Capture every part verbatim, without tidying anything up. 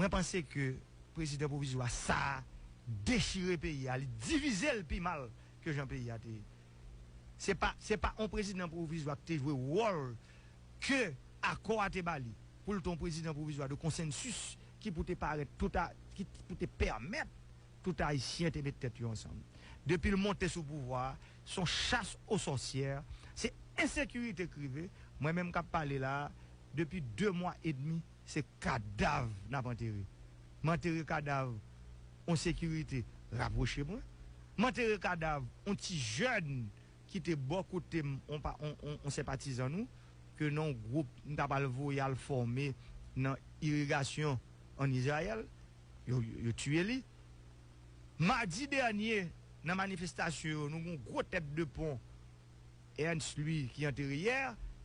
Mwen panse ke prezidan pwovizwa sa a dechire peyi a, li divize l pi mal ke jan peyi a te ye. Se pa, se pa yon prezidan pwovizwa ki te jwe wòl ke akò a te ba li pou l te yon prezidan pwovizwa de konsansis ki pou te parèt tout a, ki pou te pèmèt tout Ayisyen te met tèt yo ansanm. Depi l monte sou pouvwa a, se yon chas o sòsyè, se ensekirite k rive. Mwen menm k ap pale la a, depi de mwa edmi, se kadav n ap antere. M antere kadav yon sekirite rapwoche mwen. M antere kadav yon ti jèn ki te bò kote m, yon pa, yon, yon, yon senpatizan nou, ke nan yon gwoup m ta pral voye al fòme nan irigasyon ann Izrayèl. Yo, yo, yo tiye li. Madi dènye, nan manifestasyon yo, nou gen yon gwo tèt de pon Ernst Louis ki antere yè,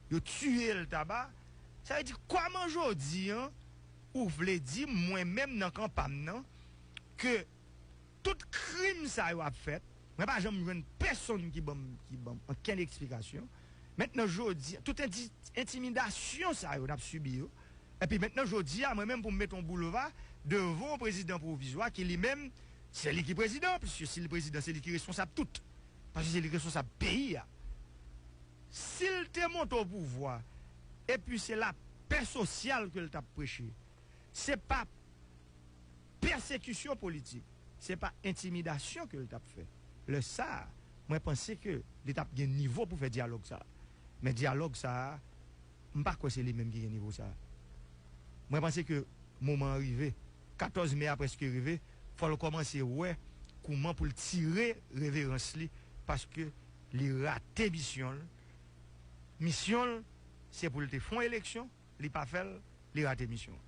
yo tiye l taba. Sa vle di, kòman jodi an, ou vle di mwen menm nan kan pa m nan, ke tout krim sa yo ap fèt, mwen pa janm jwenn pèsonn ki ban m, ki ban m okenn eksplikasyon. Mentnan jodi, tout enti-, entimidasyon sa yo n ap sibi yo, epi mentnan jodi a, mwen menm pou m mete yon boulva devan yon prezidan pwovizwa ki li menm, se li ki prezidan, piske si li prezidan, se li ki responsab tout. Paske se li ki responsab peyi a. Si l te monte o pouvwa, epi se lapè sosyal ke l t ap preche, se pa pèsekisyon politik, se pa entimidasyon ke l t ap fè. Lè sa a, mwen panse ke li t ap gen nivo pou fè dyalòg sa a. Men dyalòg sa a, m pa kwè se li menm ki gen nivo sa a. Mwen panse ke moman an rive. Katòz me a prèske rive. Fò l kòmanse wè kouman pou l tire reverans li, paske li rate misyon l. Misyon l, se pou l te fè yon eleksyon, li pa fè l, li rate misyon l.